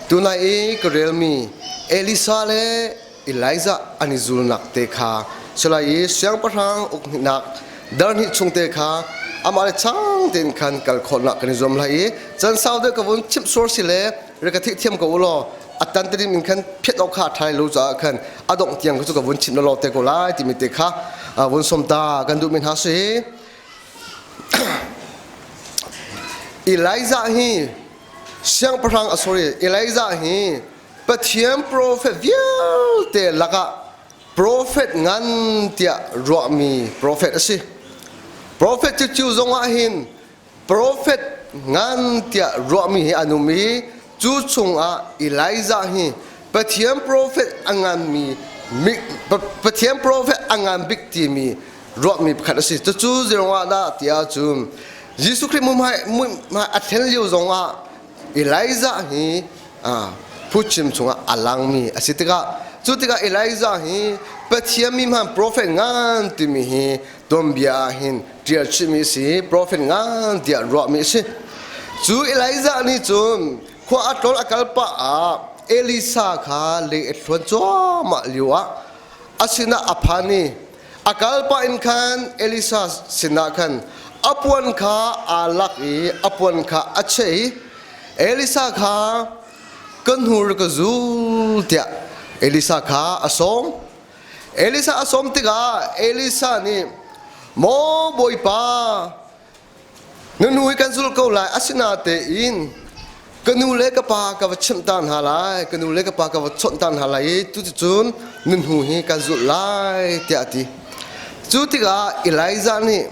Tunai i ka relmi Elisa le Elijah an i zulnak te kha salai i siangpahrang uknak darhnih chung te kha amah le chang tein khan kal khawhnak kan i zuam lai i can sau deuh ka vun chimh suar si le re ka theih thiam ko u law a tan tedim in khan phiat awk kha thai lo caah khan a dongh tiang cu ka vun chimh law te ko lai timi te kha vun som ta kan duh mi hna si. Elijah hi siangpahrang sorry Elijah hi Pathian profet vialte lakah profet ngan tiah ruahmi profet a si. Profet cu cu zongah hin profet ngan tiah ruahmi hi an um i cu chungah Elijah hi Pathian profet a nganmi Pathian profet a ngan bik timi ruahmi pakhat a si. Cucu zeirungah dah tiah cun Jesuh Khrih muhmai a thlen lio zongah Elijah hi phuchim chungah a langmi a si tikah cu tikah Elijah hi Pathian mi hman profet ngan timi hi tuanbia ah hin ṭial chihmi a si profet ngan tiah ruahmi a si. Cu Elijah nih cun khua a tlawn a kal pah ah Elisa kha le a thluan cuahmah lio ah a sinah a phan i a kal pah in khan Elisa sinah khan a puan kha aa lak i a puan kha a cheh i Elisa kha ka hnur ka zul tiah Elisa kha a sawm. Elisa a sawm tikah Elisa nih Maw Bawipa Na nu hi kan zul ko lai asinatein ka nu le ka pa ka va chimh ta hna lai ka nu le ka pa ka va chawnh ta hna lai i cuticun na hnu hi kan zulh lai tiah a ti. Cu tikah Elijah nih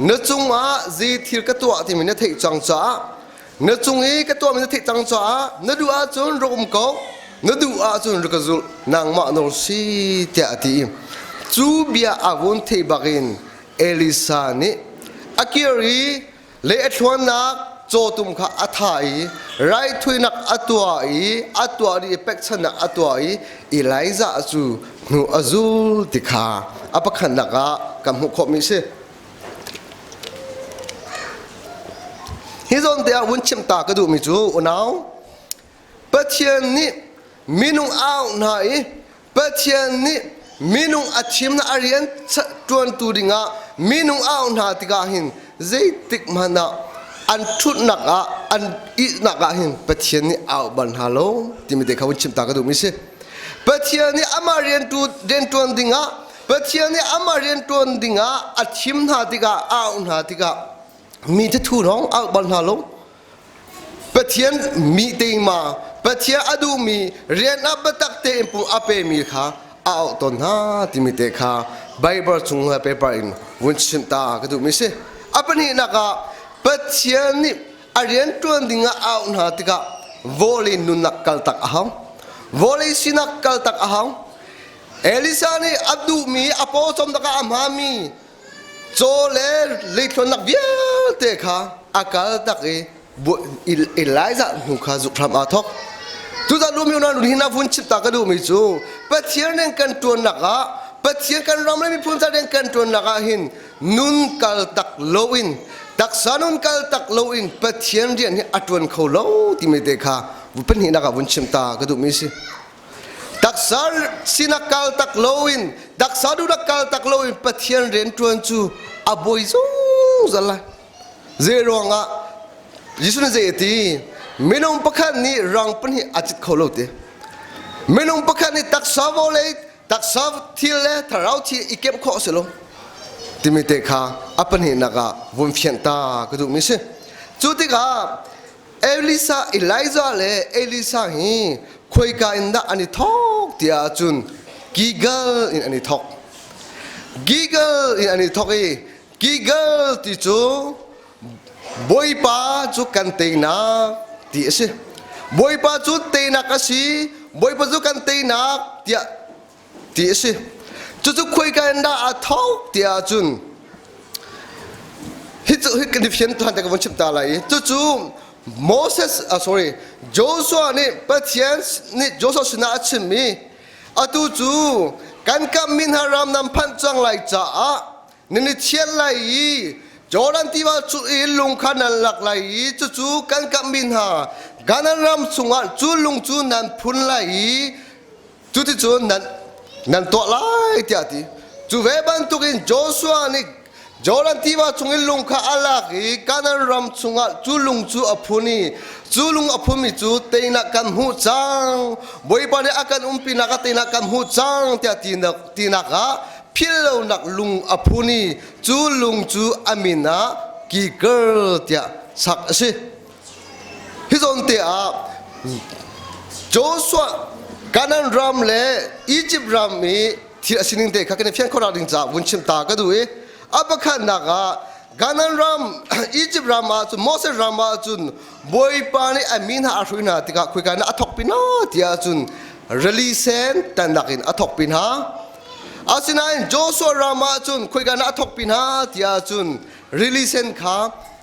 na cungah zei thil ka tuah timi na theih cang caah na cung i ka tuahmi na theih cang caah na duh ahcun rak um ko na duh ahcun rak ka zulh nangmah nawl si tiah a ti i cu bia a vun theih bakin Elisa nih a kir i le a thluannak cawtum kha a thah i raithuinak a tuah i a tuah dih i pekchanhnak a tuah i Elijah cu hnu a zul ti kha a pakhatnak ah kan hmuh khawhmi a si. Hi zawn te ah vun chimh ta ka duhmi cu unau Pathian nih minung a auh hna i Pathian nih minung a thimnak a rian ṭuantu dingah minung a auh hna tikah hin zeitik hmanh ah an ṭhutnak ah an ihnak ah hin Pathian nih a auh bal hna lo timi te kha vun chim ta ka duhmi si. Pathian nih amah riantu rianṭuan dingah Pathian nih amah rianṭuan dingah a thim hna tikah a auh hna tikah mi thathu lawng auh bal hna lo. Pathian mi teima Pathian a duhmi rian ah biatak tein pum a pemi kha a auh tawn hna timi te kha Bible chung le paper in vun chimh ta ka duhmi si. A pahnihnak ah Pathian nih a rian ṭuan ding ah a auh hna tikah vawlei nunnak kaltak a hau. Vawlei sinak kaltak a hau. Elisa nih a duhmi a pawcawm takah a hmami Caw le leithuannak vialte kha a kal tak i Elijah hnu kha zuk hram aa thawk. Cucaah lumi unau nu hin a vun chimh ta ka duhmi cu Pathian rian kan ṭuannak ah Pathian kan ram le miphun ca rian kan ṭuannak ah hin nun kal tak loin taksa nun kal tak loin Pathian rian hi a ṭuan kho lo timi te kha pahnihnak ah vun chimh ta ka duhmi si. Taksa sinak kal tak loin taksa duhnak kal tak loin Pathian rian ṭuan cu a buai zungzal lai. Zei ruangah Jesuh nih zei a ti? Minung pakhat nih rang pahnih a cit kho lo ti. Minung pakhat nih taksa vawlei taksa thil le thlarau thil i kemh khawh a si lo timi te kha a pahnihnak ah vun fianh ta ka duhmi si. Cu tikah Elisa, Elijah le Elisa hi khuaika in dah an i thawk tiah ahcun Gilgal in an i thawk. Gilgal in an i thawk i Gilgal ti cu Bawipa cu kan teinak ti a si. Bawipa cu teinak a si, Bawipa cu kan teinak tiah ti a si. Cucu khuaika in dah aa thawk tiah ahcun hi cu hi kan i fian tuhan te ka vun chimh ta lai i cucu Moses sorry Joshua nih Pathian nih Joshua sinah a chimmi atu cu kan kammi hna ram nan phanh cang lai caah nan i thial lai i Jordan tiva cu i lung kha nan lak lai i cucu kan kamhmi hna Kanaan ram chungah cu lung cu nan phun lai i cuticun nan nan tuah lai tiah a ti. Cu ve bantukin Joshua nih Jordan tiva chung i lung kha a lak i Kanaan ram chungah cu lung cu a phun i cu lung a phunmi cu teinak kan hmuh cang. Bawipa nih a kan umpinak ah teinak kan hmuh cang tiah tinak, tinak ah philhlonak lung a phun i cu lung cu a min ah Gilgal tiah sak a si. Hi zawn te ah Joshua Canaan ram le Egypt ram i thil a sining te kha kan i fian khawh ding caah vun chim ta ka duh i a pakhatnak ah Canaan ram Egypt ram ah cun Moses ram ah cun Bawipa nih a mi hna a hrui hna tikah khoika na a thawk pi hna tiah cun rili sen tannak in a thawk pi hna. Asinain Joshua ram ah cun khoika na a thawk pi hna tiah cun rili sen kha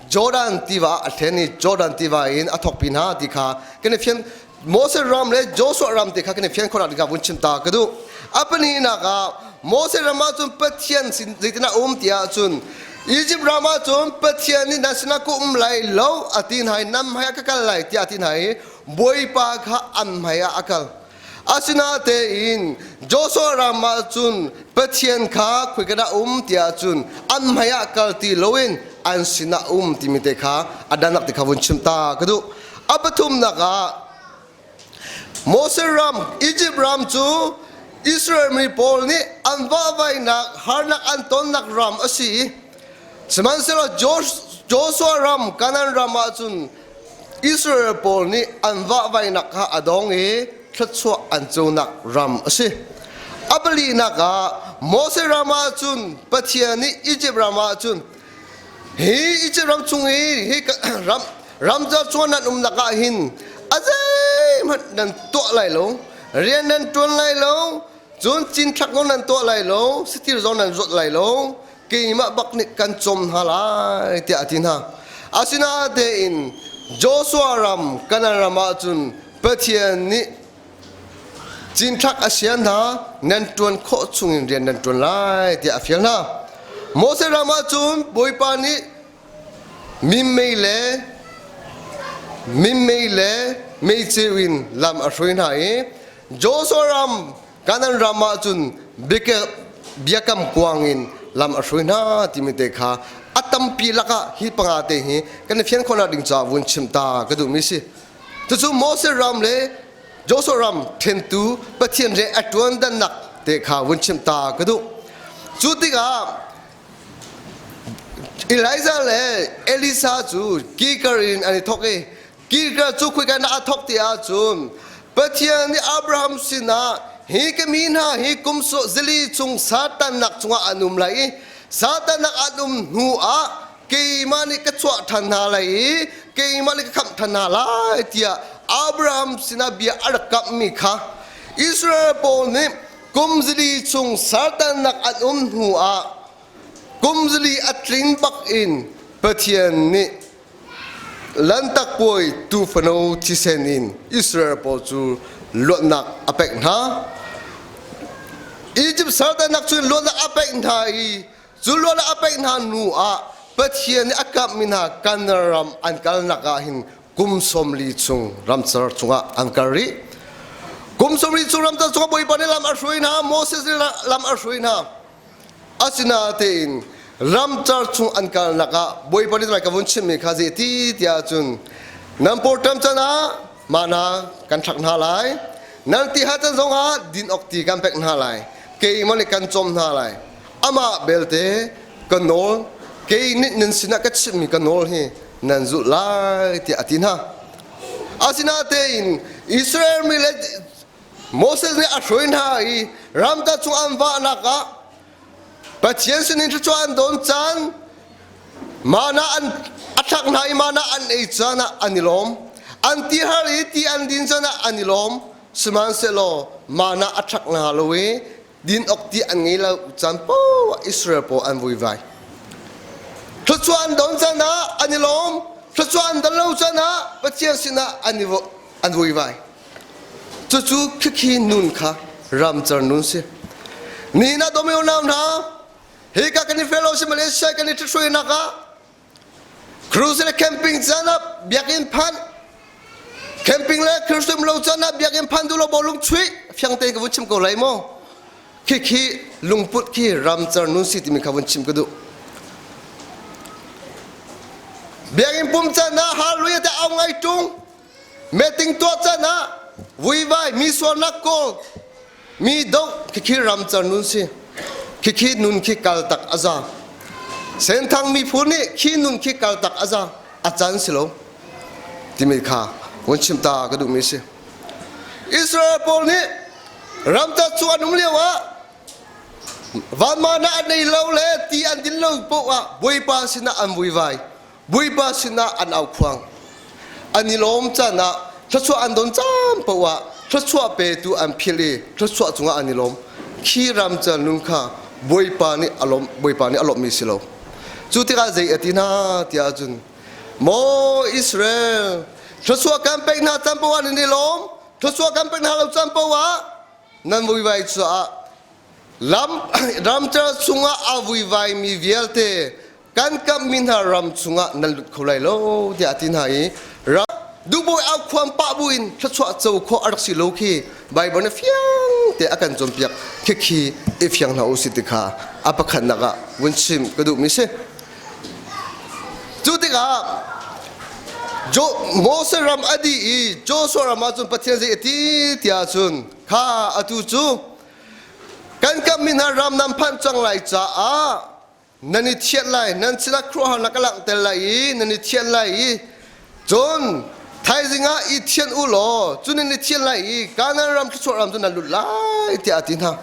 Jordan tiva a thlen i Jordan tiva in a thawk pi hna ti kha kan i fian. Moses ram le Joshua ram te kha kan i fian khawh ding vun chim ta ka duh. A pahnihnak ah Moses ram ah cun Pathian sin zeitin a um ti ahcun Egypt ram ah cun Pathian nih nan sinah ka um lai lo a ti hna i nan hmai ah ka kal lai tiah a ti hna i Bawipa kha an hmai ah a kal. Asinain Joshua ram ah cun Pathian kha khoika dah um tiah cun an hmai ah kal ti loin an sinah um timi te kha a danak te kha vun chim ta ka duh. A pathumnak ah Moses ram Egypt ram cu Israel mi pawl nih an vahvainak harnak an tonnak ram a si i sihmanhsehlaw Joshua ram Canaan ram ah cun Israel pawl nih an vahvainak kha a dong i thluachuah an conak ram a si. A palinak ah Moses ram ah cun Pathian nih Egypt ram ah cun hi Egypt ram chung i hi ram ramcar chung nan umnak ah hin a zeihmanh nan tuah lai lo rian nan ṭuan lai lo cun cinthlak zong nan tuah lai lo satir zong nan zuat lai lo keimah bak nih kan cawm hna lai tiah a ti hna. Asinain Joshua ram Kanaan ram ah cun Pathian nih cinthlak a sian hna nan ṭuan khawh chungin rian nan ṭuan lai tiah a fial hna. Moses ram ah cun Bawipa nih minmei le minmei le meiceu in lam a hruai hna i Joshua ram Kanaan ram ah cun biakam kuang in lam a hruai hna timi te kha a tampi lakah hi panga te hi kan i fian khawhnak ding caah vun chim ta ka duhmi si. Cucu Moses ram le Joshua ram thentu Pathian re a ṭuan dannak te kha vun chim ta ka duh. Cu tikah Elijah le Elisa cu Gilgal in an i thawk i Gilgal cu khoika dah a thawk ti ahcun Pathian nih Abraham sinah hi ka mi hna hi kum zali chung Satan nak cungah an um lai i Satan nak an um hnu ah keimah nih ka chuah ṭhan hna lai i keimah nih ka khamh ṭhan hna lai tiah Abraham sinah bia a rak kamhmi kha Israel pawl nih kum zali chung Satan nak an um hnu ah kum zali a tling bak in Pathian nih Lantak puai tuufano thisen in Israel pawl cu luatnak a pek hna. Egypt saltannak cu luatnak a pek hna i cu luatnak a pek hna hnu ah Pathian nih a kamhmi hna Kanaan ram an kalnak ah hin kum 40 chung ramcar chungah an kal rih. Kum 40 chung ramcar chungah Bawipa nih lam a hruai hna, Moses nih lam a hruai hna. Asinain ramcar chung an kalnak ah Bawipa nih ka vun chimmi kha zeiti tiah cun nan pawṭam can ah mana kan thlak hna lai, nan ti ha can zongah din awk ti kan pek hna lai, keimah nih kan cawm hna lai. Amah belte ka nawl, kei nih nan sinah ka chimmi ka nawl hi nan zulh lai tiah a ti hna. Asinain Israel mi le Moses nih a hruai hna i ramta chung an vahnak ah Pathian sinin thluachuah an don caan mana an a thlak hna i mana an ei caan ah an i lawm an ti har i ti an din caan ah an i lawm sihmanhsehlaw mana a thlak hna lo i din awk ti an ngei lo caan poah Israel pawl an vuivai thluachuah an don caan ah an i lawm thluachuah an don lo caan ah Pathian sinah an i an vuivai Cucu khikhi nun kha ramcar nun si. Ni na domeo nau hna, hika kan i fellowship Malaysia kan i ṭhithruainak ah. Crusade camping caan ah biakinn phan camping le Christian lo caan ah biakinn phan duh lo bawlung chuih fiang tein ka vun chim ko lai maw? Khikhi lungput khi ramcar nun si timi kha vun chim ka duh. Biakinn pum caan ah hallelujah te au ngai tung meeting tuah caan ah vuivai mi sualnak kawl mi doh khikhi ramcar nun si khikhi nun khi kal tak aza senthang miphun nih khi nun khi kal tak aza a can si lo timi kha vun chim ta ka duhmi si Israel pawl nih ramcar cu an um lio ah vanmana an nei lo le ti an din lo poh ah Bawipa sinah an vuivai Bawipa sinah an aukhuang. An i lawm caan ah thluachuah an don caan paoh ah thluachuah petu an philh i thluachuah cungah an i lawm. Khi ram can nun kha Bawipa nih a lawmh Bawipa nih a lawmhmi si lo. Cu tikah zei a ti hna tiah cun Maw Israel, thluachuah kan pek hna caan paoh ah nan i lawm, thluachuah kan pek hna lo caan paoh ah nan vuivai caah lam ramcar chungah a vuivaimi vialte kan kamhmi hna ram chungah nan lut kho lai lo tiah a ti hna i ram duhbawi au khuam pah buin thluachuah co khawh a rak si lo khi Bible nih fiang te a kan cawnpiak khikhi i fiang hna u si ti kha a pakhatnak ah vun chim ka duhmi si. Cu tikah Moses ram a dih i Joshua ram ah cun Pathian zei a ti tiah cun kha atu cu kan kamhmi hna ram nan phanh cang lai caah nan i thianh lai nan sinah khuaruahharnak ka langhter lai i nan i thianh lai i cun thaizing ah i thianh u law cun nan i thianh lai i Kanaan ram thluachuah ram cu nan lut lai tiah a ti hna.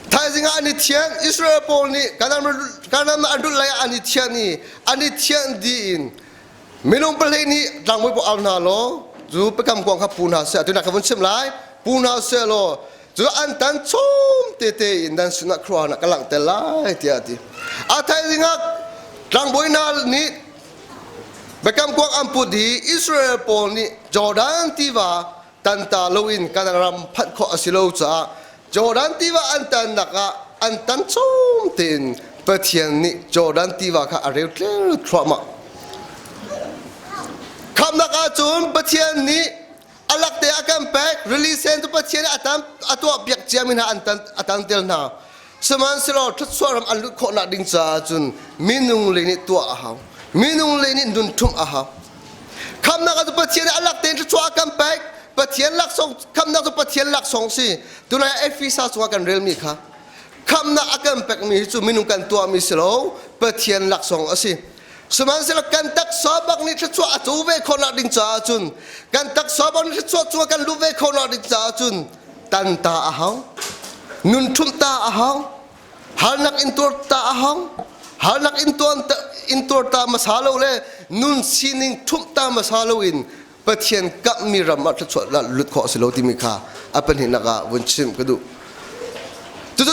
Thaizing ah an i thianh Israel pawl nih Kanaan an lut lai ah an i thianh i an i thianh dih in Minung pahnih nih tlangbawi paoh au hna law cu biakam kuang kha pu hna seh atu ka vun chim lai pu hna seh law cu an tan chom tete in nan sinah khuaruahnak ka langhter lai tiah a ti. A thaizing ah tlangbawi hna nih biakam kuang an put i Israel pawl nih Jordan tiva tanta loin kan ram phanh khawh a si lo caah Jordan tiva an tannak ah an tan chom tein Pathian nih Jordan tiva kha a reu tler thluahmah. Khamnak ahcun Pathian nih a lakte a kan pek rili sen cu Pathian nih a tan a tuah piak ciami hna an tan a tan tel hna. Sihmanhsehlaw thluachuah ram an luh khawhnak ding caah cun minung lei nih tuah a hau. Minung lei nih nun ṭhumh a hau. Khamnak cu Pathian nih a lak tein thluachuah a kan pek. Pathian laksawng khamnak cu Pathian laksawng si. Tunai Efesa chungah kan relmi kha khamnak a kan pekmi hi cu minung kan tuahmi si lo Pathian laksawng a si. Sihmanhsehlaw kan taksa bak nih thluachuah a co ve khawhnak ding caah cun kan taksa bak nih thluachuah cungah kan luh ve khawhnak ding caah cun tan ta a hau. Nun ṭhumh ta a hau. Harnak in tuar ta a hau. Harnak in tuan in tuar ta hmasa lo le nun sining ṭhumh ta hmasa loin Pathian kamhmi ram ah thluachuah lut khawh a si lo timi kha a pahnihnak ah vun chim ka duh. Cucu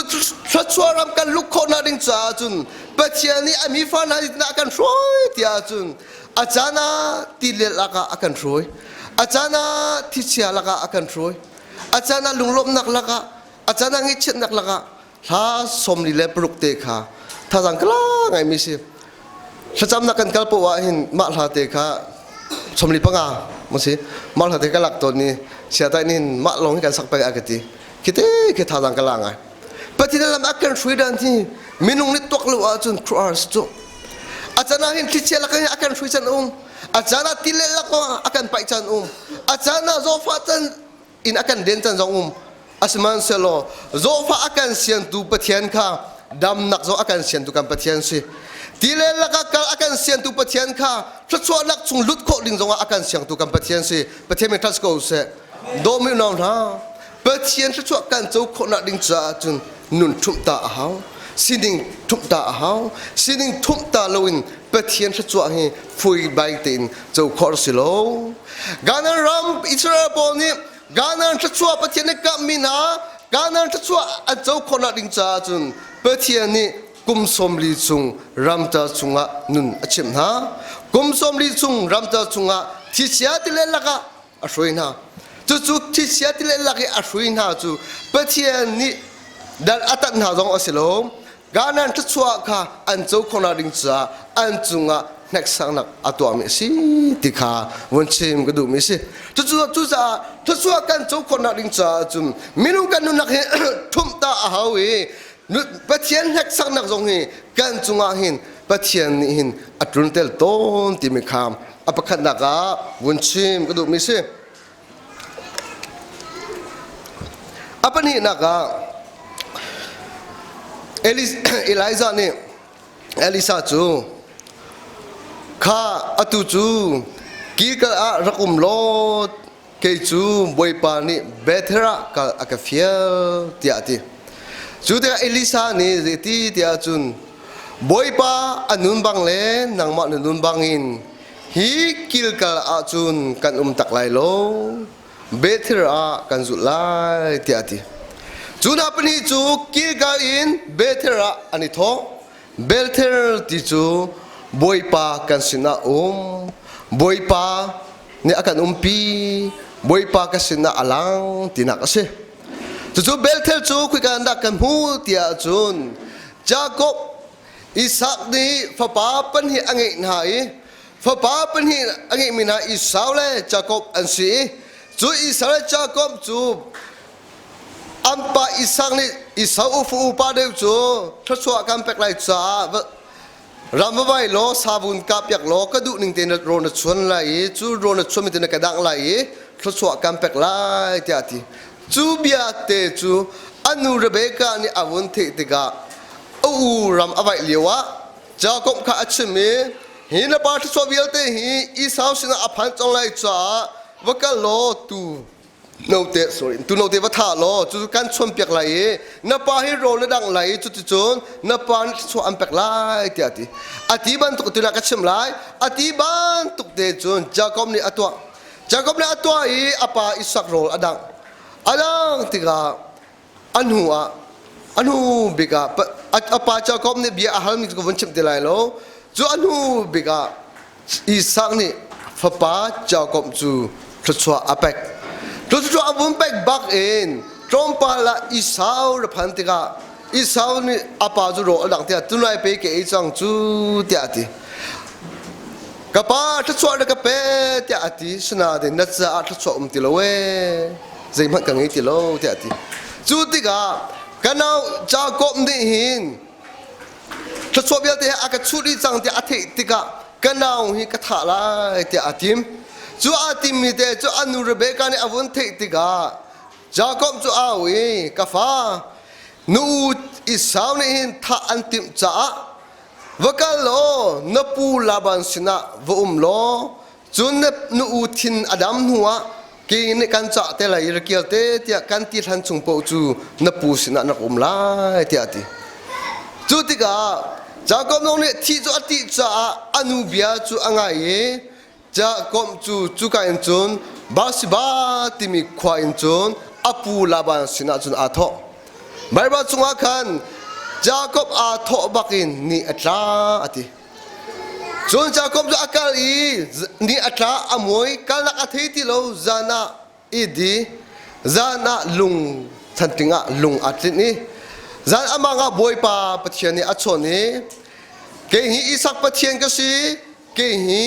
thluachuah ram kan luh khawhnak ding caah cun Pathian nih a mi fa hna a kan hruai tiah cun a caan ah tilel lakah a kan hruai. A caan ah thichia lakah a kan hruai. A caan ah lunglawmhnak lakah, a caan ah ngaihchiatnak lakah hla 46 te kha thazang kala ngaimi si thlacamnak kan kal poah ah hin mah hla te kha 45 mo si mah hla te ka lak tawn ni siatai nin mah lawng hi kan sak peng a ka ti khite khi thazang kala ngai Pathian lam a kan hrui dan hi minung nih tuak lo ahcun khuars cu a can ah hin thlichia lak hin a kan hrui can um a caan ah tile lak a kan paih can um a caan ah zawfa can in a kan den can zong um asihmanhsehlaw zawhfah a kan siantu Pathian kha damnak zong a kan siantu kan Pathian si tile lakah kal a kan siantu Pathian kha thluachuahnak chung lut khawh ding zongah a kan siangtu kan Pathian si Pathian min trust ko seh dawmi unau hna Pathian thluachuah kan co khawhnak ding caah cun nun ṭhumh ta a hau sining ṭhumh ta a hau sining ṭhumh ta loin Pathian thluachuah hi fui bai tein co khawh si lo Canaan ram Israel pawl nih Canaan thluachuah Pathian nih kamhmi hna Canaan thluachuah an co khawhnak ding caah cun Pathian nih kum 40 chung ramcar chungah nun a chimh hna kum 40 chung ramcar chungah thisia tile lakah a hruai hna cucu thisia tile lak i a hrui hna cu Pathian nih dan a tat hna zong a si lo Canaan thluachuah kha an co khawhnak ding caah an cungah hneksaknak a tuahmi a si ti kha vun chim ka duhmi a si. Cucu cucaah thluachuah kan co khawhnak ding caah cun minung kan nunnak hi ṭhumh ta a hau i Pathian hneksaknak zong hi kan cungah hin Pathian nih hin a tluntel tawn timi kha a pakhatnak ah vun chim ka duhmi si. A pahnihnak ah Elijah nih Elisa cu kha atu cu Gilgal ah rak um law kei cu Bawipa nih Bethel ah kal a ka fial tiah a ti. Cu tikah Elisa nih zeiti tiah cun Bawipa a nun bang le nangmah na nun bangin hi Gilgal ah cun kan um tak lai lo. Bethel ah kan zulh lai tiah a ti. Cu hna pahnih cu Gilgal in Bethel ah an i thawh. Bethel ti cu Bawipa kan sinah um, Bawipa nih a kan umpi, Bawipa ka sinah a lang tinak a si. Cucu Bethel cu khika dah kan hmu tiah cun Jakob Isak nih fapa pahnih a ngeih hna i fapa pahnih a ngeihmi hna Esau le Jakob an si i cu Esau le Jakob cu an pa Isak nih Esau ufu upa deuh cu thluachuah kan pek lai caah ram va vai law savun kah piak law ka duh ning tein rawl na chuan lai i cu rawl na chuanmi te na ka dangh lai i thluachuah kan pek lai tiah a ti. Cu bia te cu a nu Rebekah nih a vun theih tikah a u ram a vaih lioah Jakob kha a chim i hi na pa thluachuah vialte hi Esau sinah a phan cang lai caah va kal law tu note sorry tu note va thah law cu kan chawnpiak lai i na pa hi rawl na dangh lai i cuticun na pa nih thluachuah an pek lai tiah a ti. A ti bantuk tu ka chim lai. A ti bantuk te cun Jakob nih a tuah. Jakob nih a tuah i a pa Isak rawl a dangh. A dangh tikah a hnu ah a hnu bik ah a pa Jakob nih bia a halmi cu ka vun chimh ti lai lo. Cu a hnu bik ah Isak nih fapa Jakob cu thluachuah a pek. Thluachuah a vun pek bak in tlawmpal ah Esau ra phan tikah Esau nih a pa cu rawl a dangh tiah tunai pe ke ei cang cu tiah a ti. Ka pa thluachuah na ka pe tiah a ti. Sinain na caah thluachuah um ti lo ee. Zeihmanh ka ngei ti lo tiah a ti. Cu tikah ka nau Jakob nih hin thluachuah vialte he a ka chuh dih cang tiah a theih tikah ka nau hi ka thah lai tiah a tim. Cu aa timmi te cu a nu Rebekah nih a vun theih tikah Jakob cu a au i ka fa nu u Esau nih hin thah an timh caah Va kal law na pu Laban sinah va um law cun na nu u thin a dam hnuah ke nih kan cah te lai i ra kir te tiah kan ti hlan chung paoh cu na pu sinah na rak um lai tiah a ti. Cu tikah Jakob zong nih thih cu a tih caah a nu bia cu a ngai i Jakob cu cuka in cun Barseba timi khua in cun a pu Laban sinah cun aa thawh. Baibal chungah khan Jakob aa thawh bakin ni a tla a ti. Cun Jakob cu a kal i ni a tla a muai kalnak a thei ti lo zan ah i di zan ah lung chanting ah lung aa tlinh i zan amang ah Bawipa Pathian nih a chawn i kei hi Isak Pathian ka si kei hi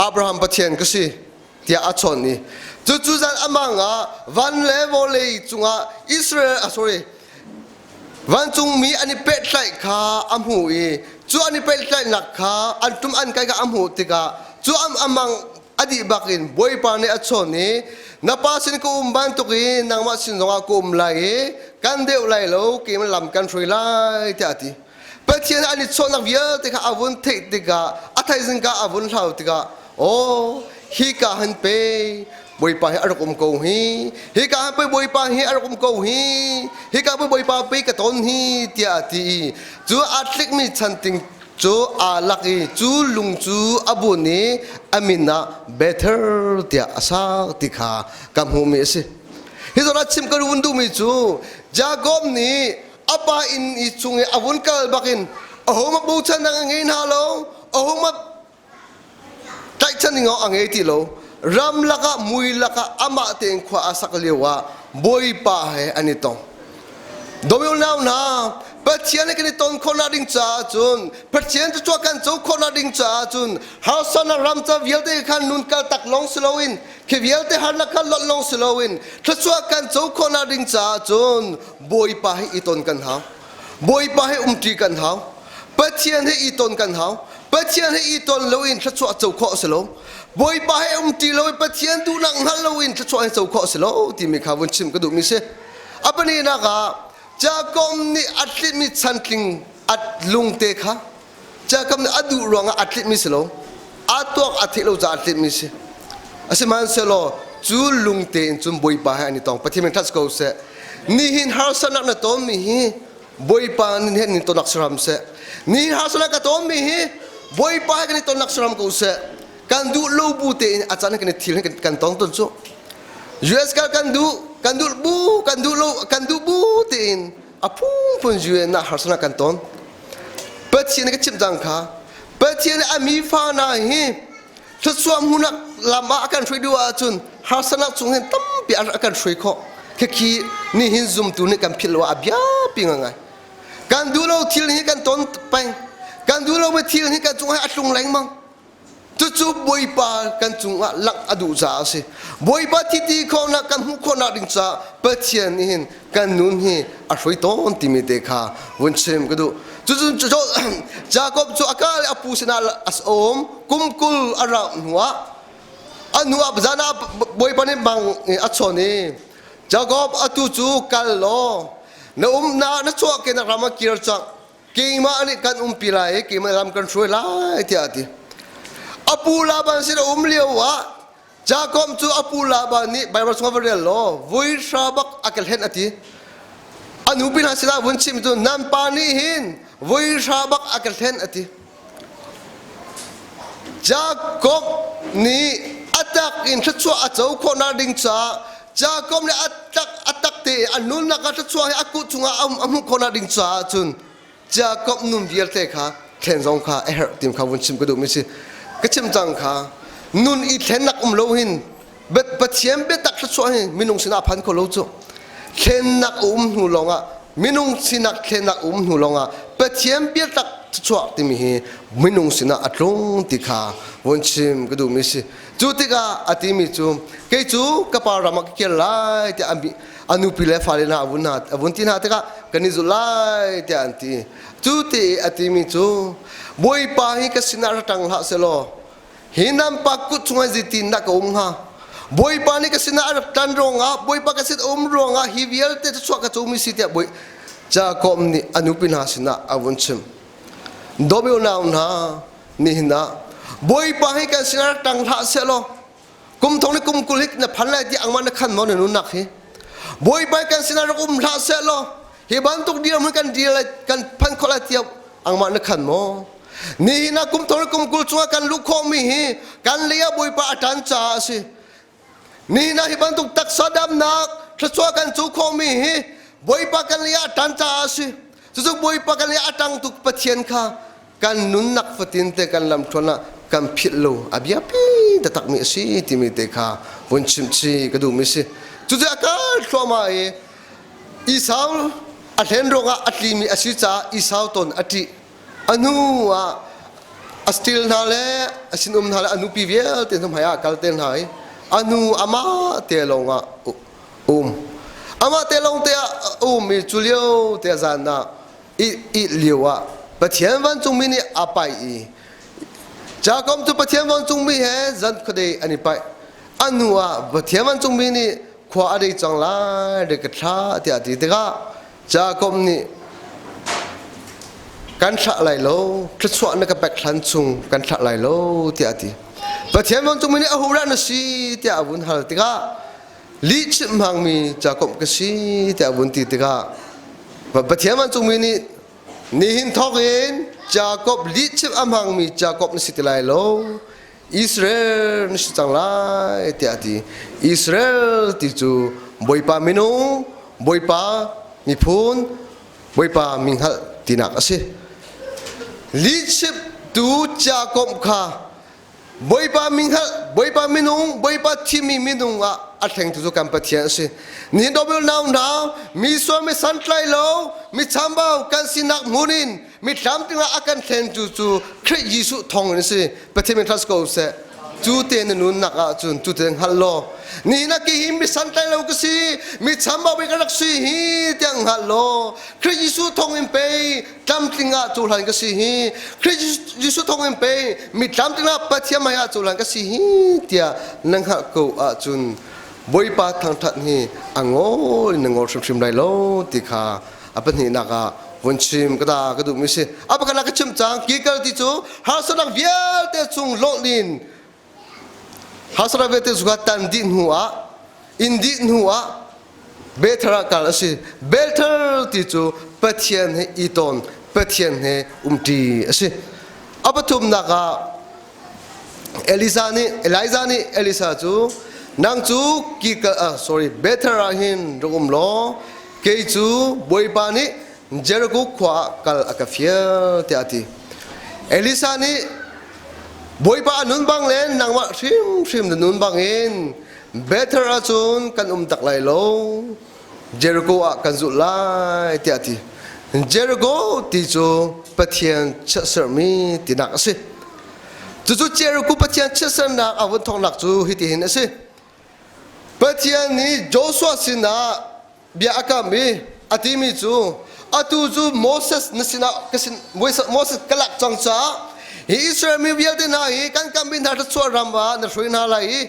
Abraham Pathian ka si tiah a chawn i cucu zan amang ah van le vawlei cungah Israel ah sorry vancungmi an i pehtlaih kha a hmuh i cu an i pehtlaihnak kha an tum an kai kha a hmuh tikah cu am amang a dih bak in Bawipa nih a chawn i na pa sin ka um bantuk in nangmah sin zongah ka um lai i kan deuh lai lo keimah lam kan hruai lai tiah a ti. Pathian an i chawnhnak vialte kha a vun theih tikah a thaizing ka a vun hlau tikah aw hika han pe Bawipa hi a rak um ko hi hika han pe Bawipa hi a rak um ko hi hika pe Bawipa pe ka ton hi tiah a ti i cu aa tlikmi chanting cu aa lak i cu lung cu a bun i a min ah Bethel tiah a sak ti kha ka hmuhmi a si. Hi zawn ah chim ka vun duhmi cu Jakob nih a pa inn i chung i a vun kal bakin ahoma bochan a ngei hna lo ahoma tlaihchan ding a ngei ti lo ram lakah mui lakah amah tein khua a sak lio ah bawipa he an i tong domio nau hna. Pathian he kan i ton khawhnak ding caah cun Pathian cu kan co khawhnak ding caah cun harsatnak ram ca vialte khan nun kal tak lawng si loin khi vialte harnak kha lonh lawng si loin thluachuah kan co khawhnak ding caah cun Bawipa he i ton kan hau. Bawipa he umṭi kan hau. Pathian he i ton kan hau. Pathian he i ton loin thluachuah co khawh a si lo. Bawipa he umṭi loin Pathian duhnak hngal loin thluachuah he co khawh a si lo timi kha vun chim ka duhmi si. A pahnihnak ah Jakob nih a tlitmi chantling a lungte kha Jakob nih a duh ruangah a tlitmi si lo. A tuak a theih lo caah a tlitmi si. Asihmanhsehlaw cu lungte in cun Bawipa he an i tong. Pathian min ṭhat ko seh. Nihin harsatnak na tonmi hi Bawipa nih hin tonnak si hram seh. Nihin harsatnak ka tonmi hi Bawipa he kan i tonnak si hram ko seh. Kan duh lo bu tein a caan kan i thil kan tong ton cu. US kal kan duh, kan duh bu, kan duh lo, kan duh bu tein a phunphun UN ah harsatnak kan ton. Pathian nih ka chimh cang kha. Pathian nih a mi fa hna hi thluachuah hmuhnak lam ah a kan hruai duh ahcun harsatnak chung hin tampi a kan hruai khawh. Khikhi nihin zumtu nih kan philh lo ah a biapi ngai. Kan duh lo thil hi kan ton peng. Kan duh lomi thil hi kan cungah a tlung lengmang. Cucu Bawipa kan cungah langh a duh caah a si. Bawipa thiti khawhnak kan hmuh khawhnak ding caah Pathian nih hin kan nun hi a hruai tawn timi te kha vun chim ka duh. Cucu Jakob cu a ka le a pu sinah a um kum 20 a rauh hnuah a hnu ah zan ah Bawipa nih bang a chawn i Jakob atu cu kal law na umnak na chuahkehnak ram ah kir cang keimah nih kan umpi lai i keimah lam kan hruai lai tiah a ti. A pu Laban sin a um lio ah Jakob cu a pu Laban nih Baibal chungah va rel law vui hra bak a ka hlen a ti. A nupi hna sinah vun chim cu nan pa nih hin vui hra bak a ka hlen a ti. Jakob nih a tak in thluachuah a co khawhnak ding caah Jakob nih a tak a tak te a nunnak ah thluachuah hi a kut chungah a hmuh khawhnak ding caah cun Jakob nun vialte kha thlen zong kha a herh tim kha vun chim ka duhmi si. Ka chim cang kha nun i thlennak um lo hin Pathian biatak thluachuah hi minung sinah a phan kho lo cu. Thlennak a um hnu lawngah minung sinak thlennak a um hnu lawngah Pathian biatak thluachuah timi hi minung sinah a tlung ti kha vun chim ka duhmi si. Cu tikah a timi cu kei cu ka pa ram ah ka kir lai tiah a nupi le fale hna a vun ti hna tikah kan i zulh lai tiah an ti. Cu ti a timi cu Bawipa hi ka sinah ra ṭang hlah selaw Hi nan pa kut chungah zeitindah ka um hnga? Bawipa nih ka sinah a rak ṭan ruangah, Bawipa ka sin a um ruangah hi vialte cu chuah ka comi si tiah Bawi Jakob nih a nupi hna sinah a vun chim. Dawmi unau hna, nihin ah Bawipa hi kan sinah rak ṭang hlah sehlaw kum thong le kum 20 hi na phan lai ti angmah na khan maw na nunnak hi? Bawipa kan sinah rak um hlah sehlaw hi bantuk dirhmun kan dir lai kan phan khawh lai tiah angmah na khan maw? Nihin ah kum thong kum 20 chungah kan luh khawhmi hi kan lei ah Bawipa a ṭan caah a si. Nihin ah hi bantuk taksa damnak thluachuah kan cu khawhmi hi Bawipa kan lei ah a ṭan caah a si. Cucu Bawipa kan lei ah a ṭang tuk Pathian kha kan nunnak fatin te kan lamthluan ah kan philh lo a biapi taktakmi a si timi te kha vun chimh ka duhmi si. Cucu a kal thluahmah i Esau a hlen ruangah a tlimi a si caah Esau ton a ṭih. A hnu ah a stil hna le a sinum hna le a nupi vialte hna hmai ah kal te hna i a hnu amah te lawng ah um. Amah te lawng te ah um i cu lio te zan ah i lio ah Pathian vancungmi nih a paih i Jakob cu Pathian vancungmi he zan khuadei an i paih. A hnu ah Pathian vancungmi nih khua a dei cang lai re ka thlah tiah a ti tikah Jakob nih kan thlah lai lo, thluachuah na ka pek hlan chung kan thlah lai lo tiah a ti. Pathian vancungmi nih ahodah na si tiah a vun hal tikah lihchimh hmangmi Jakob ka si tiah a vun ti tikah Pathian vancungmi nih nihin thawk in Jakob lihchimh a hmangmi Jakob na si ti lai lo Israel na si cang lai tiah a ti. Israel ti cu Bawipa minung, Bawipa miphun, Bawipa mi hngalh tinak a si. Lihchimtu Jakob kha Bawipa minghalh, Bawipa minung, Bawipa thimmi minung ah a thlengtu cu kan Pathian a si. Ni dobel nau hna, mi sual mi santlai lo, mi chambau kan sinak hmun in mi tlamtling ah a kan thlentu cu Khrih Jesuh thawng in a si. Pathian min trust ko seh. Cu te na nunnak ah cun cu te hngal law ni na ki hi mi santlai lo ka si, mi chambau ka rak si hi tiang hngal law Khrih Jesuh thawng in pei tlamtling ah cohlan ka si hi Khrih Jesuh thawng in pei mi tlamtling ah Pathian hmai ah cohlan ka si hi tiah na hngalh ko ahcun Bawipa thangthat hi a ngol in na ngol hrimhrim lai lo ti kha a pahnihnak ah vun chim ka da ka duhmi si a pakhat ka chim cang kikal ti cu harsatnak vialte chung lawh in harsatnak vialte chung tan dih hnu ah in dih hnu ah Bethel ah kal a si. Bethel ti cu Pathian he i ton, Pathian he umṭi a si. A pathumnak ah Elisa nih Elijah nih Elisa cu nang cu ki sorry Bethel ah hin rak um law kei cu Bawipa nih Jericho khua ah kal a ka fial tiah a ti. Elisa nih Bawipa a nun bang le nangmah hrimhrim na nun bang in Bethel ahcun kan um tak lai lo. Jericho ah kan zulh lai tiah a ti. Jericho ti cu Pathian chiatserhmi tinak a si. Cucu Jericho Pathian chiatserhnak a vun thawknak cu hitihin a si. Pathian nih Joshua sinah bia a kam i a timi cu atu cu Moses na sinah ka sin Moses ka lak cang caah hi Israel mi vialte hna hi kan kammi hna thluachuah ram ah na hruai hna lai i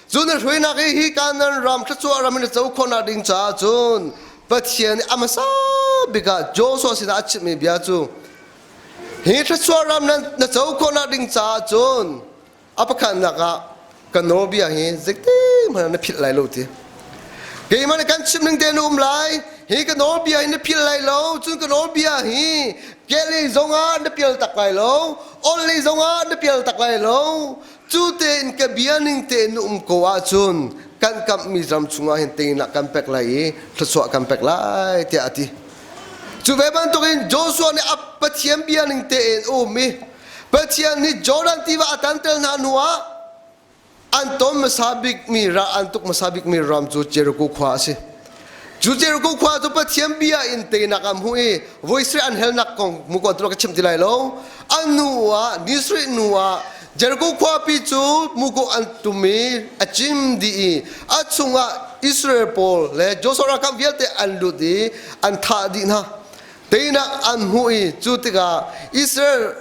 cu na hruainak hi hi Kanaan ram thluachuah ram in na co khawhnak ding caah cun Pathian nih a hmasa bik ah Joshua sinah a chimhmi bia cu hi thluachuah ram na co khawhnak ding caah cun A pakhatnak ah ka nawlbia hi zeitihmanh na philh lai lo ti. Keimah nih kan chim ning te na um lai. Hi ka nawlbia hi na philh lai lo. Cun ka nawlbia hi kehlei zongah na pial tak lai lo. Onlei zongah na pial tak lai lo. Cu tein ka bia ning tein na um ko ahcun kan kamhmi ram chungah hin teinak kan pek lai i thluachuah kan pek lai tiah a ti. Cu ve bantukin Joshua nih a Pathian bia ning tein a um i Pathian nih Jordan tiva a tanter hna hnuah an ton hmasa bikmi ra an tuk hmasa bikmi ram cu Jericho khua a si. Cu Jericho khua cu Pathian bia in teinak an hmuh i voi sarih an helnak kong mukuan tu ka chim ti lai lo. An hnu ah ni sarih hnu ah Jericho khuapi cu muko an tum i a cim dih i a chungah Israel pawl le Joshua ralkap vialte an lut i an thah dih hna. Teinak an hmuh i cu tikah Israel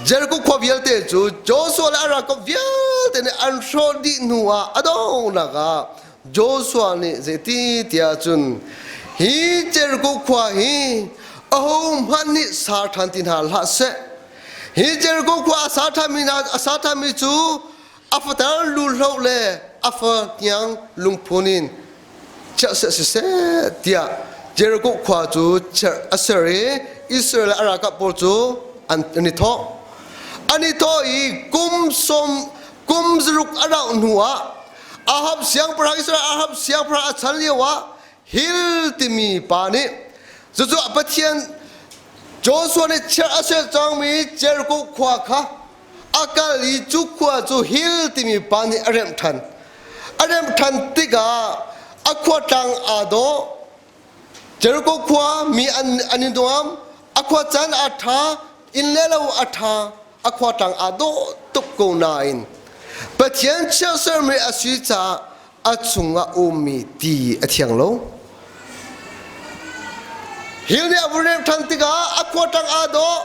Jericho khua vialte cu Joshua le a ralkap vialte nih an hrawh dih hnu ah a donghnak ah Joshua nih zeiti tiah cun hi Jericho khua hi ahohmanh nih sa ṭhan ti hna hlah seh. Hi Jericho khua a sa ṭhanmi hna a sa ṭhanmi cu a fater luhloh le a fa hniang lungphun in chiah seh siseh tiah Jericho khua cu a ser i Israel a ralkap pawl cu an i thawh. An i thawh i kum sawm kum zaruk a rauh hnu ah Ahab siangpahrang Israel Ahab siangpahrang a chan lio ah Hil timi pa nih cucu Pathian Joshua nih chiah a ser cangmi Jericho khua kha a kal i cu khua cu Hil timi pa nih a remh ṭhan. A remh ṭhan tikah a khua tlang aa dawh. Jericho khua mi an, an i nuam. A khua caan aa ṭha, inn le lo a ṭha, a khua tlang aa dawh tuk ko nain Pathian chiahsermi a si caah a chungah ummi ti a thiang lo. Hil nih a vun rem ṭhan tikah a khua ṭang aa dawh,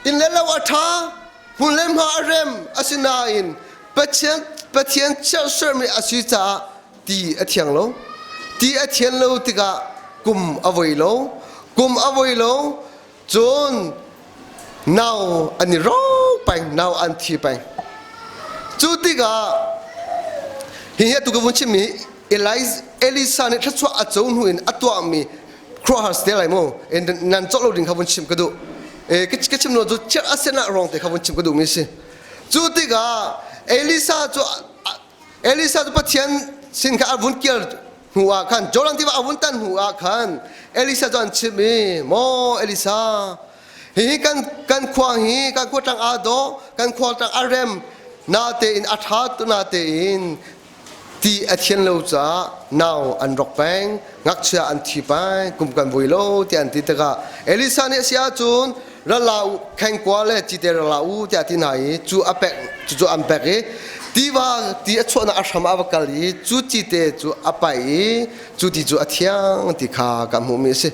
inn le lo a ṭha, hmun le hma a rem asinain Pathian Pathian chiahsermi a si caah ti a thiang lo. Ti a thian lo tikah kum a voi lo. Kum a voi lo Cun nau an i rawk peng, nau an thi peng. Cu tikah hihi atu ka vun chimmi Elisa nih thluachuah a co hnu in a tuahmi khuaruahhar si te lai mu. Nan cawk lo ding kha vun chim ka duh. Ka chim lo cu chiat a sen ah ruang te kha vun chim ka duhmi si. Cu tikah Elisa cu Elisa cu Pathian sin kha a vun kir hnu ah khan Jordan tiva a vun tan hnu ah khan Elisa cu an chimh i maw Elisa. Hihi kan kan khua hi kan khua tlang aa dawh, kan khua tlang a rem, natein a ṭha tu natein ti a thian lo caah nau an rawk peng, ngakchia an thi peng, kum kan vui lo tiah an ti tikah Elisa nih a si ahcun rala u khengkua le cite rala u tiah a ti hna i cu a pek cucu an pek i tiva ti a chuahnak a hram ah a va kal i cu cite cu a paih i cu ti cu a thiang ti kha kan hmuhmi a si.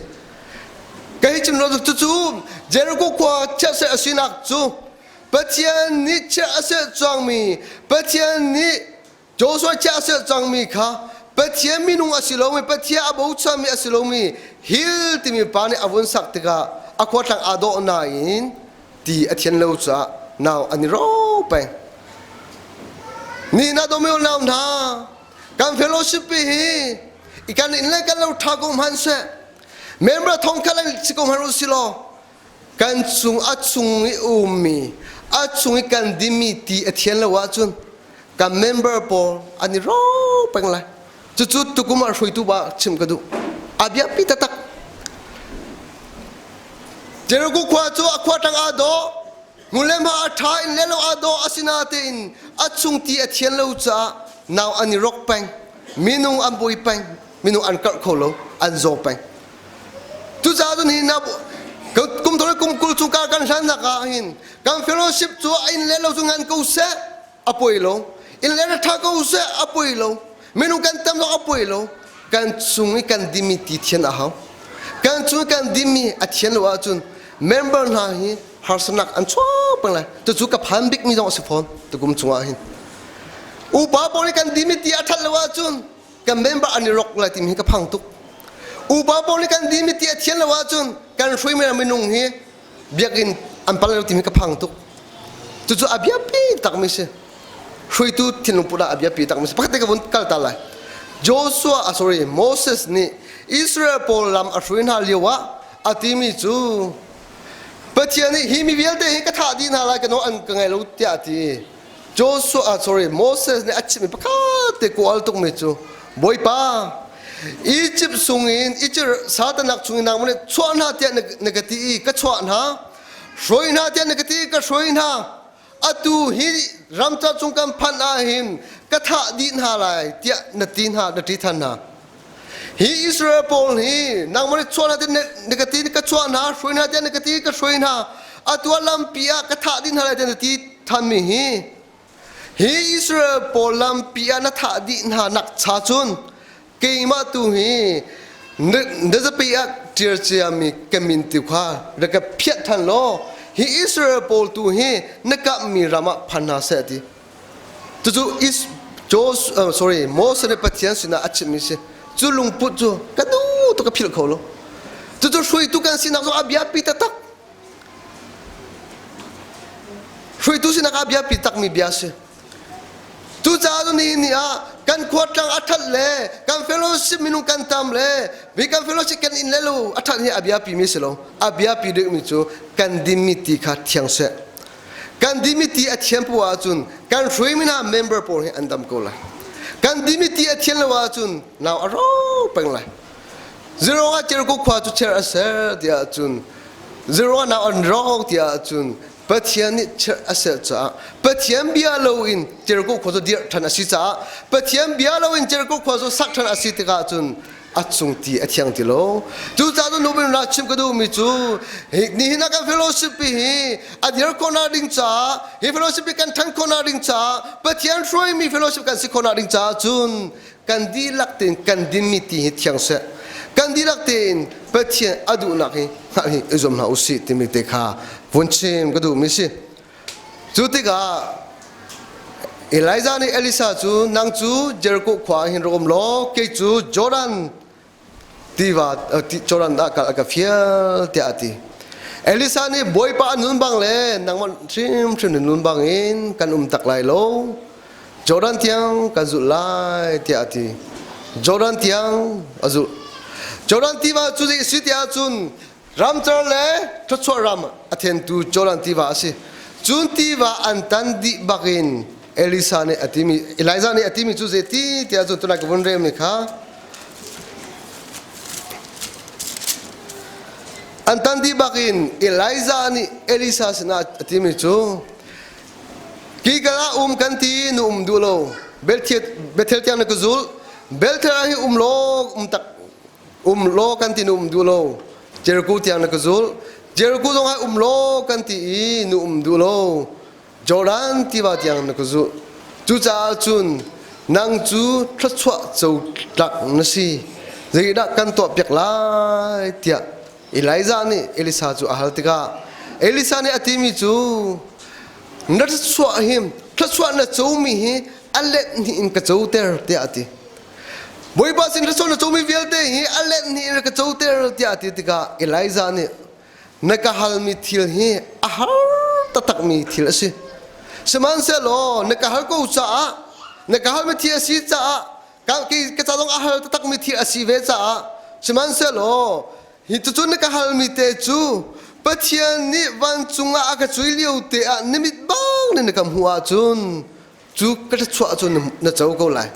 Kei cim lo cucu Jericho khua chiahseh a sinak cu Pathian nih chiah a seh cangmi Pathian nih Joshua chiah a seh cangmi kha Pathian minung a si lomi Pathian a bochanmi a si lomi Hil timi pa nih a vun sak tikah a khua thlang aa dawh nain ti a thian lo caah nau an i ro peng. Ni na domi nau hna kan fellowship hi i kan inn le kan lo tha ko hmanhseh Member thong khat an si ko hmanh u si law kan chung a chung i ummi a chung i kan dimi ti a thian lo ahcun kan member pawl an i ro peng lai. Cucu tukum ah hruaitu ba chim ka duh. A biapi taktak. Jericho khua cu a khua tang aa dawh, ngulem ha a ṭha in le lo aa dawh asinatein a chung ti a thian lo caah nau an i rok peng, minung an buai peng, minung an karh kho lo an zaw peng cucaah cun hi na kum thong kum 20 chung kar kan hlannak ah hin kan fellowship cu a inn le lo cu ngan ko seh a poi lo inn le tha ko seh a poi lo minung kan tam lo a poi lo kan chung i kan dimi ti thian a hau kan chung i kan dimi a thian lo ahcun member hna hi harsatnak an chuak peng lai cucu ka phan bikmi zong a si fawn tukum chungah hin upa pawl nih kan dimi ti a that lo ahcun kan member an i rok lai timi hi ka phang tuk upa pawl nih kan dimi ti a thian lo ahcun kan hruaimi minung hi biakinn an pal lo timi ka phang tuk cucu a biapi takmi si hruaitu thinlung put ah a biapi takmi si pakhat te ka vun kal ta lai Joshua ah sorry Moses nih Israel pawl lam a hruai hna lio ah a timi cu Pathian nih hi mi vialte hi ka thah dih hna lai ka nawl an ka ngai lo tiah a ti Joshua ah sorry Moses nih a chimmi pakhat te kawl tukmi cu Bawipa Egypt sungin Egypt satanak chungin nangmah nih chuah hna tiah na ka ti i ka chuah hna hruai hna tiah na ka ti i ka hruai hna atu hi ramcar cung kan phanh ah hin ka thah dih hna lai tiah na ti hna na ti than hna hi Israel pawl hi nangmah nih chuah hna tiah na ka ti ka chuah hna hruai hna tiah na ka ti ka hruai hna atu ah lampi ah ka thah dih hna lai tiah na ti thanmi hi hi Israel pawl lampi ah na thah dih hna nak cha cun keimah tu hi na zapi ah ṭial ciami ka min tu kha rak ka phiah than law hi Israel pawl tu hi na kamhmi ram ah phan hna seh ti Cucu is Jos uh, sorry Moses nih Pathian sinah a chimmi si. Cu lungput cu ka duh tuk ka philh kho lo. Cucu hruaitu kan sinak zong a biapi taktak. Hruaitu sinak a biapi takmi bia si. Cucaah cun nihin ni ah kan khuatlang a that le kan fellowship minung kan tam le mi kan fellowship kan inn le lo a that hi a biapi mi si lo. A biapi deuhmi cu kan dinmi ti kha thiang seh. Kan dimiti a thian poah ahcun kan hruaimi hna member pawl hi an dam ko lai. Kan dimiti a thian lo ahcun nau a ro peng lai. Zero ah Jericho khua cu cher a ser tiah ahcun zero ah nau an rawk tiah ahcun Pathian nih cher a ser caah Pathian bia loin Jericho khua cu dirh ṭhan a si caah Pathian bia loin Jericho khua cu sak ṭhan a si tikah cun a cung ti a thiang ti lo cucaah cun nubin ra chim ka duhmi cu nihin ah kan fellowship hi a dir khawhnak ding caah hi fellowship hi kan ṭhan khawhnak ding caah Pathian hruaimi fellowship kan si khawhnak ding caah cun kan dihlak tein kan dinmi ti hi thiang seh kan dihlak tein Pathian a duhnak hi hngalh hi i zuam hna usih timi te kha vun chim ka duhmi si Cu tikah Elijah nih Elisha cu nang cu Jericho khua ah hin rak um law kei cu Jordan tiva Jordan ah kal a ka fial tiah a ti. Elisha nih Bawipa a nun bang le nangmah hrimhrim na nun bang in kan um tak lai lo. Jordan tiang kan zulh lai tiah a ti. Jordan tiang a zulh. Jordan tiva cu zei a si tiah cun Ramcar le thluachuah ram a thentu Jordan tiva a si. Cun tiva an tan dih bakin Elisa nih a timi Elijah nih a timi cu zeiti tiah cun tunai ka vun relmi kha. An tan dih bakin Elijah nih Elisa sinah a timi cu Gilgal ah um kan ti nu um duh lo Bethel tiang na ka zul Bethel ah hi um law um tak um law kan ti nu um duh lo Jericho tiang na ka zul Jericho zong ah um law kan ti i nu um duh lo Jordan tiva tiang na ka zulh. Cucaah cun nang cu thluachuah co tlak na si. Zeidah kan tuahpiak lai tiah Elijah nih Elisa cu a hal tikah Elisa nih a timi cu na thluachuah hi thluachuah na comi hi a let hnih in ka coter tiah a ti. Bawipa sin thluachuah na comi vialte hi a let hnih in ka coter tiah a ti tikah Elijah nih na ka halmi thil hi a har taktakmi thil a si. Sihmanhsehlaw na ka hal ko caah na ka halmi thil a si caah ka, ka ca zong a har taktakmi thil a si ve caah sihmanhsehlaw hi cucu na ka halmi te cu Pathian nih vancung ah a ka cui lio te ah na mit bang nih na ka hmuh ahcun cu ka thluachuah cu na co ko lai.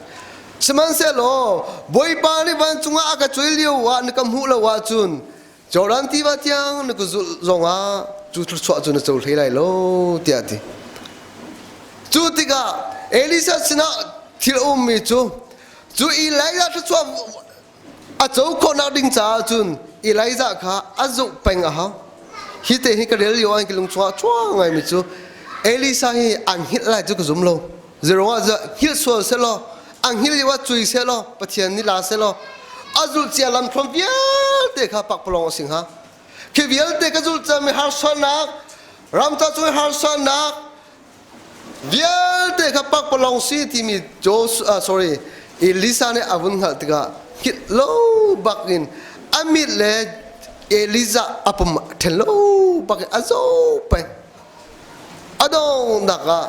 Sihmanhsehlaw Bawipa nih vancung ah a ka cui lio ah na ka hmuh lo ahcun Jordan tiva tiang na ka zulh zongah cu thluachuah cu na co hlei lai lo tiah a ti. Cu tikah Elisa sinah thil a ummi cu cu Elijah thluachuah a co khawhnak ding caah cun Elijah kha a zoh peng a hau. Hi te hi ka rel lio ah ka lung chungah chuang ngaimi cu Elisa hi an hngilh lai cu ka zum lo. Zeruangah hngilh sual selaw a hngilh lio ah cui selaw Pathian nih la selaw a zulh cia lam thluan vialte kha pakpalawng a si hnga. Khi vialte ka zulh cami harsatnak ramca cung i harsatnak vialte kha pakpalawng si timi Joshua sorry Elisa nih a vun hngalh tikah hngilh lo bak in a mit le Elijah a pum ṭhen lo bak in a zoh peng. A donghnak ah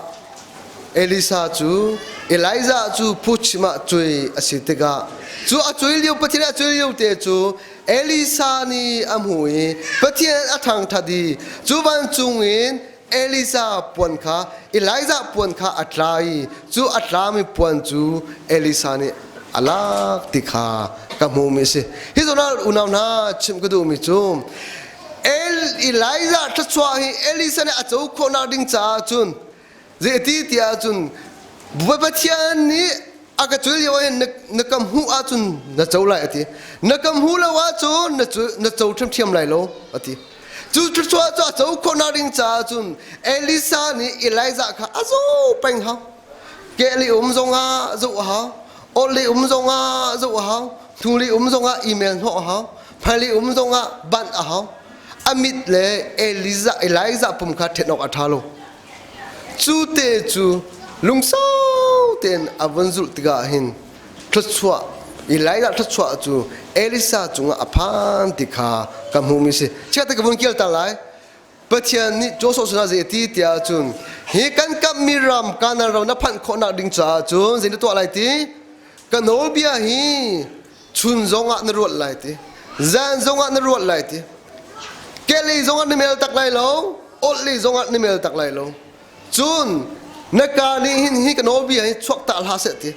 Elisa cu Elijah cu phuchim ah cui a si tikah cu a cui lio Pathian a cui lio te cu Elisa nih a hmu i Pathian a thangṭhat i cu vancung in Elisa puan kha Elijah puan kha a tla i cu a tlami puan cu Elisa nih a lak ti kha ka hmuhmi a si. Hi zawn ah unau hna chimh ka duhmi cu Elijah thluachuah hi Elisa nih a co khawhnak ding caah cun zeiti ti ahcun Pathian nih a ka cul lio hin na ka hmuh ahcun na co lai a ti. Na ka hmuh lo ahcun na co ṭhiamṭhiam lai lo a ti. Cu thluachuah cu a co khawhnak ding caah cun Elisa nih Elijah kha a zoh peng hau. Kehlei um zongah zoh a hau. Orhlei um zongah zoh a hau. Hnulei um zongah email hnawh a hau. Hmailei um zongah banh a hau. A mit le Elijah, Elijah pum kha ṭhen awk a ṭha lo. Cu te cu lungsau tein a vun zulh tikah hin thluachuah Elijah thluachuah cu Elisa cungah a phan ti kha ka hmuhmi si. Chiat ka vun kial ta lai. Pathian nih Joshua sinah zei a ti tiah cun hi kan kamhmi ram Kanaan ram na phanh khawhnak ding caah cun zei na tuah lai ti? Ka nawlbia hi chun zongah na ruat lai ti zan zongah na ruat lai ti kehlei zongah na mel tak lai lo awlhlei zongah na mel tak lai lo cun na ka nih hin hi ka nawlbia hi chuak ta hlah seh ti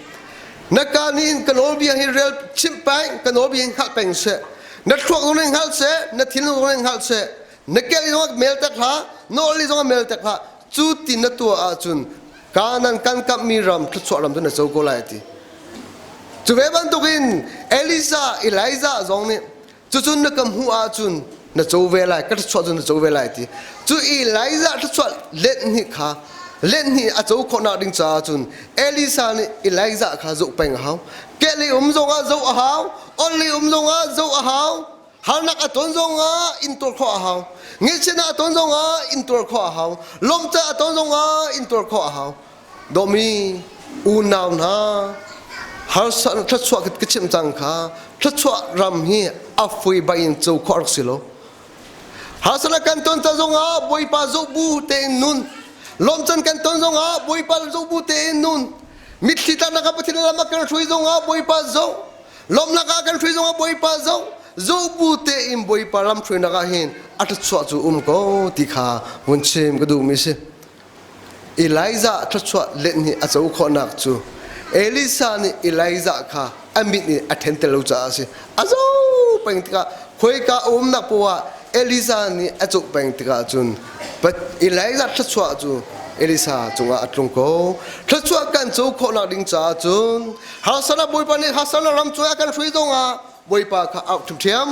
na ka nih hin ka nawlbia hi rel chimh peng ka nawlbia hi hngalh peng seh na thluak zong nih hngalh seh na thinlung zong nih hngalh seh na kel zongah mel tek hlah na awlei zongah mel tek hlah cu ti na tuah ahcun Kanan kan kamhmi ram thluachuah ram cu na co ko lai a ti. Cu ve bantukin Elisa, Elijah zong nih cucun na ka hmuh ahcun na co ve lai, ka thluachuah cu na co ve lai ti. Cu Elijah thluachuah let hnih kha let hnih a co khawhnak ding caah cun Elisa nih Elijah kha zoh peng a hau. Kehlei um zongah zoh a hau, orhlei um zongah zoh a hau, Harnak a ton zongah intuar khawh a hau. Ngaihchiatnak a ton zongah intuar khawh a hau. Lawmhca a ton zongah intuar khawh a hau. Dawmi unau hna, harsatnak thluachuah ka chimh cang kha thluachuah ram hi a fui bangin co khawh rak si lo. Harsatnak kan ton ca zongah Bawipa zoh bu tein nun. Lawmcan kan ton zongah Bawipa zoh bu tein nun. Mitthli tlaknak ah Pathian lam a kan hruai zongah Bawipa zoh. Lawmhnak ah kan hruai zongah Bawipa zoh zoh tein Bawipa lam hruainak ah hin a thluachuah cu um ko ti kha vun chim ka duhmi si. Elijah thluachuah let nih a co khawhnak cu Elisa nih Elijah kha a mit nih a ṭhen tel lo caah a si. A zo peng tikah khuaika a umnak poah ah. Elisa nih a cuk peng tikah cun Elijah thluachuah cu Elisa cungah a tlung ko. Thluachuah kan co khawhnak ding caah cun harsana Bawipa nih harsana ram cungah a kan hrui zongah Bawipa kha auh ṭhiamṭhiam.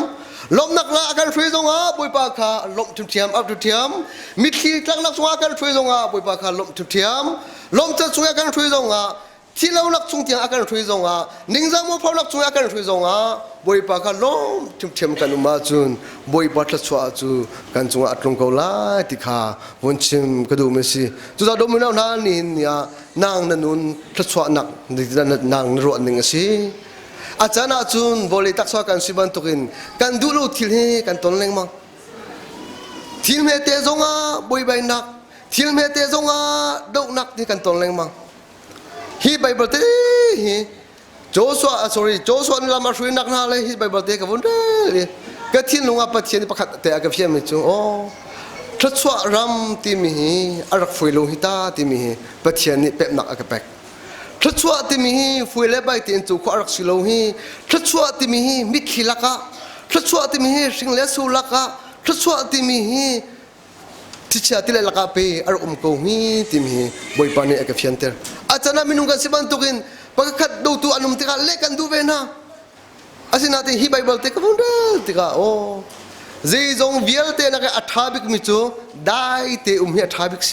Lawmhnak la a kan hrui zongah Bawipa kha lawmh ṭhiamṭhiam auh ṭhiamṭhiam. Mitthli tlaknak cungah a kan hrui zongah Bawipa kha lawmh ṭhiamṭhiam. Lawmhcat cungah a kan hrui zongah Thilonak chung tiang a kan hrui zongah ningzah mualphonak chung a kan hrui zongah Bawipa kha lawm ṭhiamṭhiam kan um ahcun Bawipa thluachuah cu kan cungah a tlung ko lai ti kha vun chim ka duhmi a si. Cucaah dawtmi hna nihin ni ah nang na nun thluachuahnak nang na ruah ning a si. A caan ahcun vawlei taksa kan si bantukin kan duh lo thil hi kan ton lengmang. Thil hmete zongah buaibainak, thil hmete zongah dohnak ti kan ton lengmang. Hi Bible te hi Joshua sorry Joshua nih lam a hruainak hna le hi Bible te ka vun rel i ka thinlung ah Pathian pakhat te a ka fianmi cu aw thluachuah ram timi hi a rak fui lo hi ta timi hi Pathian nih pemnak a ka pek. Thluachuah timi hi fui le bai tein cu khua a rak si lo hi thluachuah timi hi mitthli lakah thluachuah timi hi hring le su lakah thluachuah timi hi Thichia ti le lakah pe a rak um ko hi timi hi Bawipa nih a ka fianter. A can ah minung kan si bantukin pakhat dotu an um tikah leh kan duh ve hna. Asinain hi Baibal te ka vun rel tikah aw zeizong vialte nak a ṭha bikmi cu dai te um hi a ṭha bik si.